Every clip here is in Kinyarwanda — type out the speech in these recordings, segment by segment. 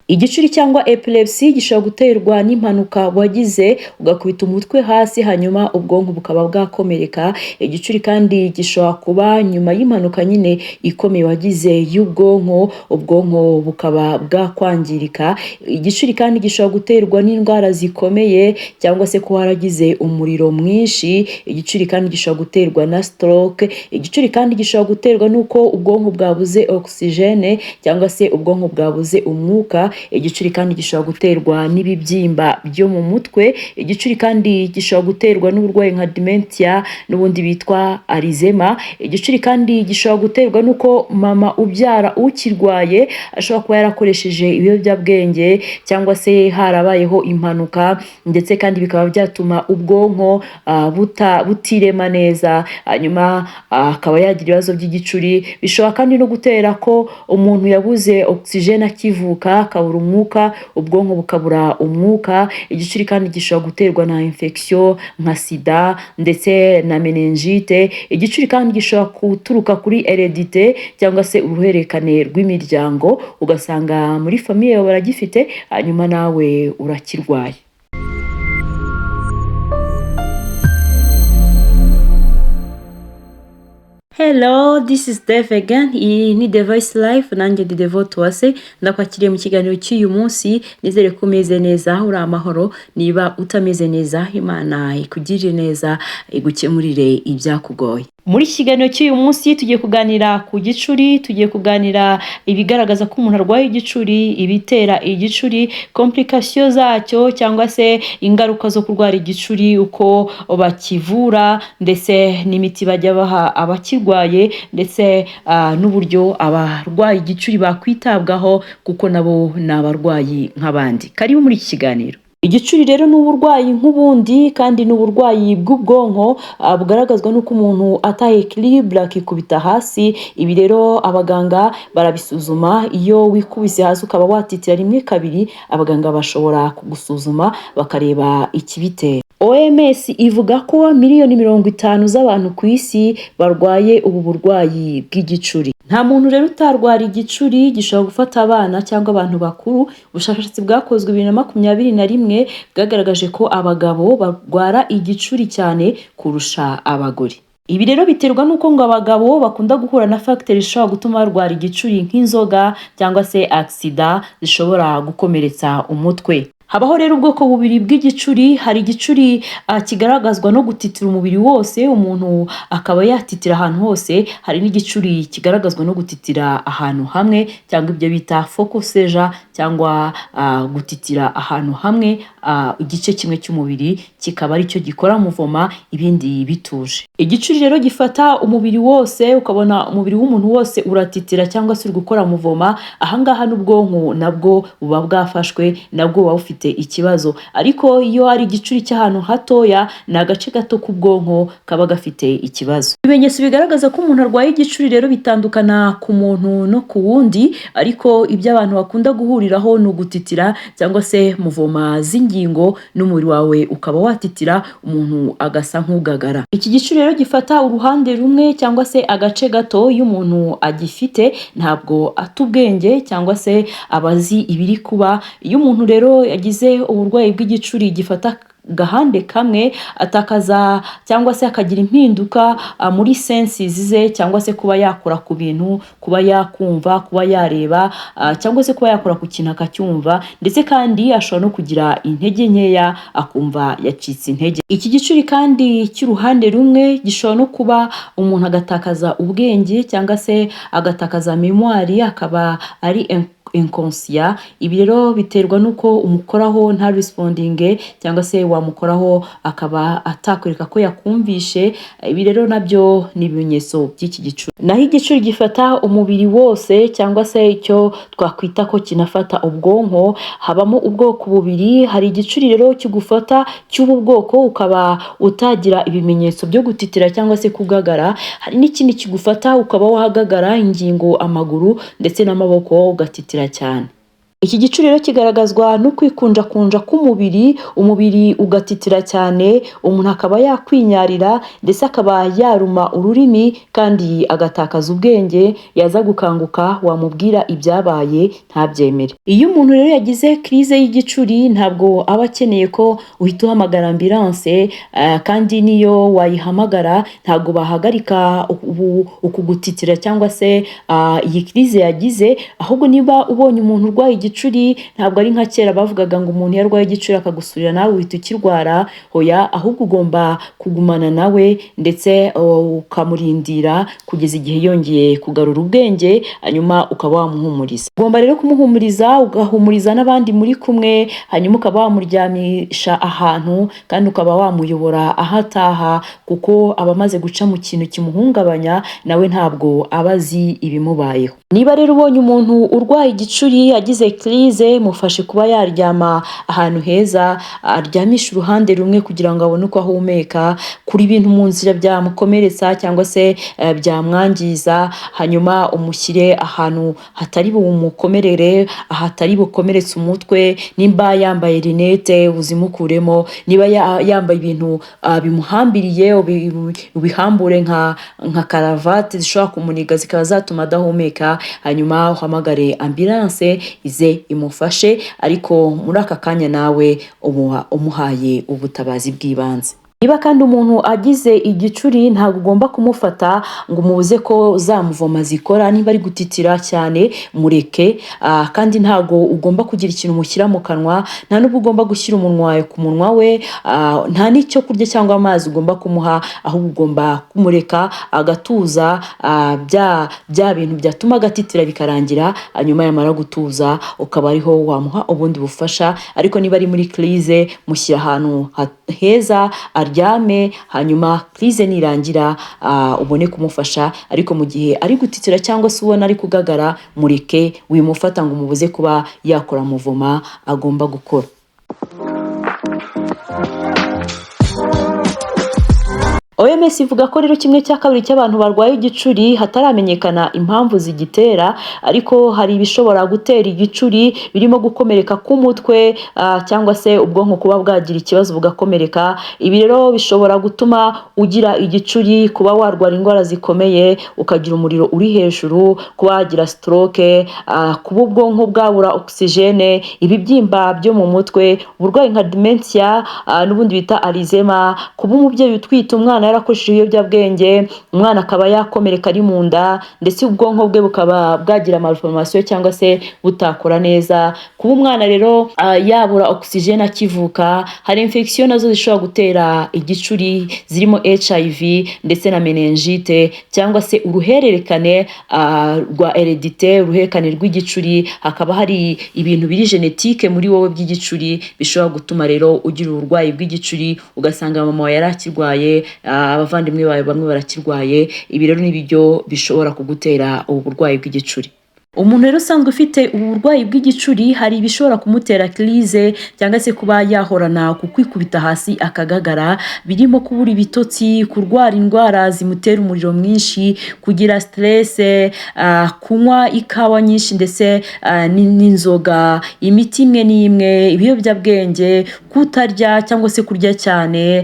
Igicuri cyangwa epilepsy gishobora guterwa n'impanuka wagize, ugakubita umutwe hasi, hanyuma ubwonko bukaba bwakomereka. Igicuri kandi gishobora kuba nyuma y'impanuka nyine ikomeye wagize y'ubwonko, ubwonko bukaba bwakwangirika. Igicuri kandi gishobora guterwa n'indwara zikomeye cyangwa se kuba waragize umuriro mwinshi. Igicuri kandi gishobora guterwa na stroke. Igicuri kandi gishobora guterwa n'uko ubwonko bwabuze oxygène cyangwa se ubwonko bwabuze umwuka. Igicuri kandi gishobora guterwa n'ibibyimba byo mu mutwe. Igicuri kandi gishobora guterwa n'uburwayi nka dementia n'ubundi bitwa Alzheimer. Igicuri kandi gishobora guterwa n'uko mama ubyara ukirwaye ashobora kuba yarakoresheje ibiyobyabwenge cyangwa se harabayeho impanuka, ndetse kandi bikaba byatuma ubwonko butirema neza, hanyuma akaba yagira ibibazo by'igicuri. Bishobora kandi no gutera ko umuntu yabuze oxygène akivuka, akabura umwuka, ubwonko bukabura umwuka. Igicuri kandi gishobora guterwa na infection nka sida ndetse na méningite. Igicuri kandi gishobora guturuka kuri hérédité cyangwa se uruhererekane rw'imiryango, ugasanga muri famille yawe baragifite, hanyuma nawe urakirwaye. Hello, this is Dave again. Iyi ni The Voice Life, nanjye ndi Devote Uwase. Ndakwakiriye mu kiganiro cy'uyu munsi. Nizere ko umeze neza, uri amahoro. Niba utameze neza, Imana ikugirire neza, igukemurire ibyakugoye. Muri iki kiganiro cy'uyu munsi tugiye kuganira ku gicuri, tugiye kuganira ibigaragaza ko umuntu arwaye igicuri, ibitera igicuri, complications zacyo cyangwa se ingaruka zo kurwara igicuri, uko bakivura, ndetse n'imiti bajya baha abakirwaye, ndetse n'uburyo abarwaye igicuri bakwitabwaho, kuko nabo ni abarwayi nk'abandi. Karibu muri iki kiganiro. Igicuri rero ni uburwayi nk'ubundi, kandi ni uburwayi bw'ubwonko bugaragazwa n'uko umuntu ata équilibre, akikubita hasi. Ibi rero abaganga barabisuzuma. Iyo wikubise hasi ukaba watitira rimwe, kabiri, abaganga bashobora kugusuzuma bakareba ikibitera. OMS ivuga ko miliyoni 50 z'abantu ku isi barwaye ubu burwayi bw'igicuri. Nta muntu rero utarwara igicuri, gishobora gufata abana cyangwa abantu bakuru. Ubushakashatsi bwakozwe 2021 bwagaragaje ko abagabo barwara igicuri cyane kurusha abagore. Ibi rero biterwa n'uko ngo abagabo bakunda guhura na facteurs zishobora gutuma barwara igicuri, nk'inzoga cyangwa se accident zishobora gukomeretsa umutwe. Habaho rero ubwoko bubiri bw'igicuri. Hari igicuri kigaragazwa no gutitira umubiri wose, umuntu akaba yatitira ahantu hose. Hari n'igicuri kigaragazwa no gutitira ahantu hamwe, cyangwa ibyo bita focal seizure, cyangwa gutitira ahantu hamwe, igice kimwe cy'umubiri kikaba aricyo gikora mouvement, ibindi bituje. Igicuri rero gifata umubiri wose, ukabona umubiri w'umuntu wose uratitira cyangwa se uri gukora mouvement, ahangaha n'ubwonko nabwo buba bwafashwe, nabwo buba bufite ikibazo. Ariko iyo ari igicuri cy'ahantu hatoya, ni agace gato k'ubwonko kaba gafite ikibazo. Ibimenyetso bigaragaza ko umuntu arwaye igicuri rero bitandukana ku muntu no ku wundi, ariko ibyo abantu bakunda guhuriraho ni ugutitira cyangwa se mouvement z'ingingo, n'umubiri wawe ukaba watitira, umuntu agasa nk'ugagara. Iki gicuri rero gifata uruhande rumwe cyangwa se agace gato, iyo umuntu agifite ntabwo ata ubwenge cyangwa se aba azi ibiri kuba. Iyo umuntu rero yagize uburwayi bw'igicuri gifata gahande kamwe, atakaza cyangwa se akagira impinduka muri senses ze, cyangwa se kuba yakora ku bintu, kuba yakumva, kuba yareba, cyangwa se kuba yakora ku kintu akacyumva. Ndetse kandi ashobora no kugira intege nkeya, akumva yacitse intege. Iki gicuri kandi cy'uruhande rumwe gishobora no kuba umuntu agatakaza ubwenge cyangwa se agatakaza mémoire, akaba ari inconscient. Ibi rero biterwa n'uko umukoraho nta respondinge, cyangwa se wamukoraho akaba atakwereka ko yakumvishe. Ibi rero nabyo ni ibimenyetso by'iki gicuri. Naho igicuri gifata umubiri wose, cyangwa se icyo twakwita ko kinafata ubwonko, habamo ubwoko bubiri. Hari igicuri rero kigufata cy'ubu bwoko ukaba utagira ibimenyetso byo gutitira cyangwa se kugagara. Hari n'ikindi kigufata ukaba wahagagara ingingo, amaguru ndetse n'amaboko, ugatitira cyane. Iki gicuri rero kigaragazwa no kwikunjakunja k'umubiri, umubiri ugatitira cyane, umuntu akaba yakwinyarira ndetse akaba yaruma ururimi kandi agatakaza ubwenge, yaza gukanguka wamubwira ibyabaye ntabyemere. Iyo umuntu rero yagize crise y'igicuri, ntabwo aba akeneye ko uhita uhamagara ambulance, kandi n'iyo wayihamagara ntabwo bahagarika uku gutitira cyangwa se iyi crise yagize. Ahubwo niba ubonye umuntu urwaye igicuri, ntabwo ari nka kera bavugaga ngo umuntu iyo arwaye igicuri akagusurira nawe uhita ukirwara. Hoya, ahubwo ugomba kugumana nawe ndetse ukamurindira kugeza igihe yongeye kugarura ubwenge, hanyuma ukaba wamuhumuriza. Ugomba rero kumuhumuriza, ugahumuriza n'abandi muri kumwe, hanyuma ukaba wamuryamisha ahantu kandi ukaba wamuyobora aho ataha, kuko aba amaze guca mu kintu kimuhungabanya, nawe ntabwo aba azi ibimubayeho. Niba rero ubonye umuntu urwaye igicuri agize crise, mufashe kuba yaryama ahantu heza, aryamisha uruhande rumwe kugira ngo abone uko ahumeka, kura ibintu mu nzira byamukomeretsa cyangwa se byamwangiza, hanyuma umushyire ahantu hatari bumukomerere, ahatari bukomeretse umutwe. Nimba yambaye lunettes uzimukuremo, niba yambaye ibintu bimuhambiriye ubihambure, nka karavate zishobora kumuniga zikaba zatuma adahumeka, hanyuma uhamagare ambulance ize imufashe. Ariko muri aka kanya nawe umuhaye ubutabazi bw'ibanze. Niba kandi umuntu agize igicuri, ntabwo ugomba kumufata ngo umubuze ko za mouvements zikora. Niba ari gutitira cyane, mureke, kandi ntabwo ugomba kugira ikintu umushyira mu kanwa, nta n'ubwo ugomba gushyira umunwa wawe ku munwa we, nta n'icyo kurya cyangwa amazi ugomba kumuha, ahubwo ugomba kumureka agatuza, bya bintu byatuma agatitira bikarangira, hanyuma yamara gutuza ukaba ariho wamuha ubundi bufasha. Ariko niba ari muri crise, mushyira ahantu heza aryame, hanyuma crise nirangira ubone kumufasha. Ariko mu gihe ari gutitira cyangwa se ubona ari kugagara, mureke, wimufata ngo umubuze kuba yakora mouvement agomba gukora. OMS ivuga ko rero 1/2 cy'abantu barwaye igicuri hataramenyekana impamvu zigitera, ariko hari ibishobora gutera igicuri birimo gukomereka k'umutwe, cyangwa se ubwonko kuba bwagira ikibazo bugakomereka. Ibi rero bishobora gutuma ugira igicuri, kuba warwara indwara zikomeye, ukagira umuriro uri hejuru, kuba wagira stroke, kuba ubwonko bwabura oxygène, ibibyimba byo mu mutwe, uburwayi nka dementia, n'ubundi bita Alzheimer, kuba umubyeyi utwite umwana yarakoresheje ibiyobyabwenge, umwana akaba yakomereka ari mu nda, ndetse ubwonko bwe bukaba bwagira malformation cyangwa se butakora neza, kuba umwana rero yabura oxygène akivuka. Hari infection nazo zishobora gutera igicuri zirimo HIV ndetse na méningite, cyangwa se uruhererekane rwa hérédité, uruhererekane rw'igicuri, hakaba hari ibintu biri génétique muri wowe by'igicuri bishobora gutuma rero ugira uburwayi bw'igicuri, ugasanga mama wawe yari akirwaye, abavandimwe bawe bamwe barakirwaye. Ibi rero ni byo bishobora kugutera ubu burwayi bw'igicuri. Umuntu rero usanzwe ufite ubu burwayi bw'igicuri, hari ibishobora kumutera crise cyangwa se kuba yahorana ku kwikubita hasi akagagara, birimo kubura ibitotsi, kurwara indwara zimutera umuriro mwinshi, kugira stress, kunywa ikawa nyinshi ndetse n'inzoga, imiti imwe n'imwe, ibiyobyabwenge, kutarya cyangwa se kurya cyane,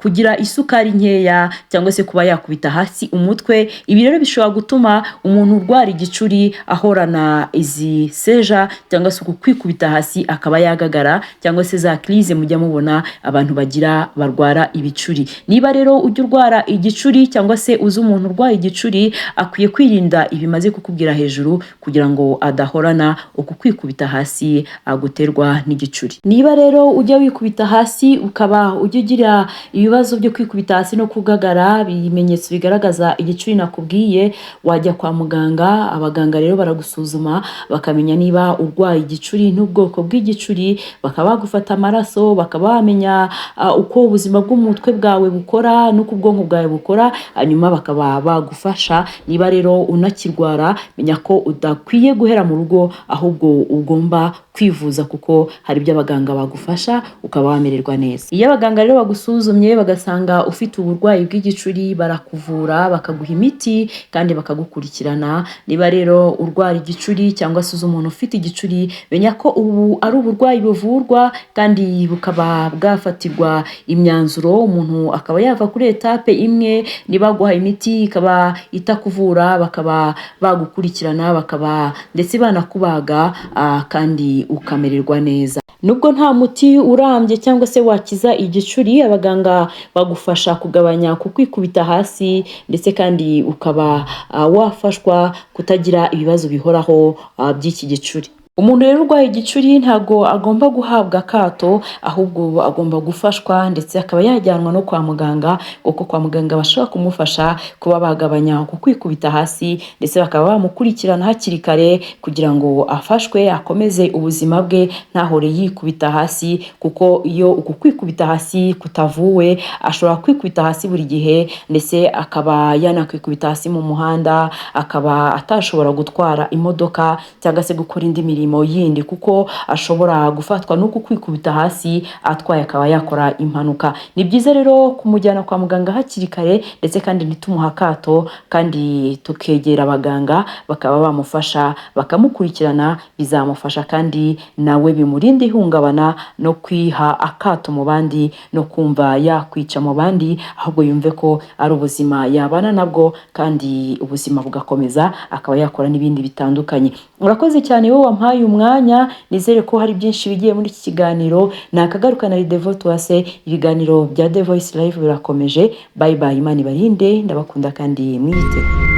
kugira isukari nkeya cyangwa se kuba yakubita hasi umutwe. Ibi rero bishobora gutuma umuntu urwara igicuri ahorana izi seizures cyangwa se uku kwikubita hasi akaba yagagara, cyangwa se za crise mujya mubona abantu bagira barwara ibicuri. Niba rero ujya urwara igicuri cyangwa se uzi umuntu urwaye igicuri, akwiye kwirinda ibimaze kukubwira hejuru kugira ngo adahorana uku kwikubita hasi guterwa n'igicuri. Niba rero ujya wikubita hasi, ukaba ujya ugira ibibazo byo kwikubita hasi no kugagara, ibimenyetso bigaragaza igicuri nakubwiye, wajya kwa muganga. Abaganga rero baragusuzuma bakamenya niba urwaye igicuri n'ubwoko bw'igicuri, bakaba bagufata amaraso, bakaba bamenya uko ubuzima bw'umutwe bwawe bukora n'uko ubwonko bwawe bukora, hanyuma bakaba bagufasha. Niba rero unakirwara, menya ko udakwiye guhera mu rugo, ahubwo ugomba kwivuza, kuko hari ibyo abaganga bagufasha ukaba wamererwa neza. Iyo abaganga rero bagusuzumye bagasanga ufite uburwayi bw'igicuri, barakuvura, bakaguha imiti kandi bakagukurikirana. Niba rero urwara igicuri cyangwa se uzi umuntu ufite igicuri, menya ko ubu ari uburwayi buvurwa kandi bukaba bwafatirwa imyanzuro, umuntu akaba yava kuri étape imwe. Niba baguha imiti ikaba itakuvura, bakaba bagukurikirana, bakaba ndetse banakubaga, kandi ukamererwa neza. Nubwo nta muti urambye cyangwa se wakiza igicuri, abaganga bagufasha kugabanya ku kwikubita hasi, ndetse kandi ukaba wafashwa kutagira ibibazo bihoraho by'iki gicuri. Umuntu rero urwaye igicuri ntabwo agomba guhabwa akato, ahubwo agomba gufashwa ndetse akaba yajyanwa no kwa muganga, kuko kwa muganga bashobora kumufasha kuba bagabanya uku kwikubita hasi, ndetse bakaba bamukurikirana hakiri kare kugira ngo afashwe akomeze ubuzima bwe, ntahore yikubita hasi, kuko iyo uku kwikubita hasi kutavuwe ashobora kwikubita hasi buri gihe, ndetse akaba yanakwikubita hasi mu muhanda, akaba atashobora gutwara imodoka cyangwa se gukora indi mirimo yindi, kuko ashobora gufatwa n'uku kwikubita hasi atwaye, akaba yakora impanuka. Ni byiza rero kumujyana kwa muganga hakiri kare, ndetse kandi ntitumuhe akato, kandi tukegera abaganga bakaba bamufasha, bakamukurikirana. Bizamufasha kandi nawe bimurinde ihungabana no kwiha akato mu bandi no kumva yakwica mu bandi, ahubwo yumve ko ari ubuzima yabana nabwo kandi ubuzima bugakomeza, akaba yakora n'ibindi bitandukanye. Urakoze cyane wowe wampaye umwanya. Nizere ko hari byinshi bigiye muri iki kiganiro. Nakagaruka na Devote Uwase. Ibiganiro bya The Voice Live birakomeje. Bye bye, Imana ibarinde, ndabakunda kandi mwiyiteho.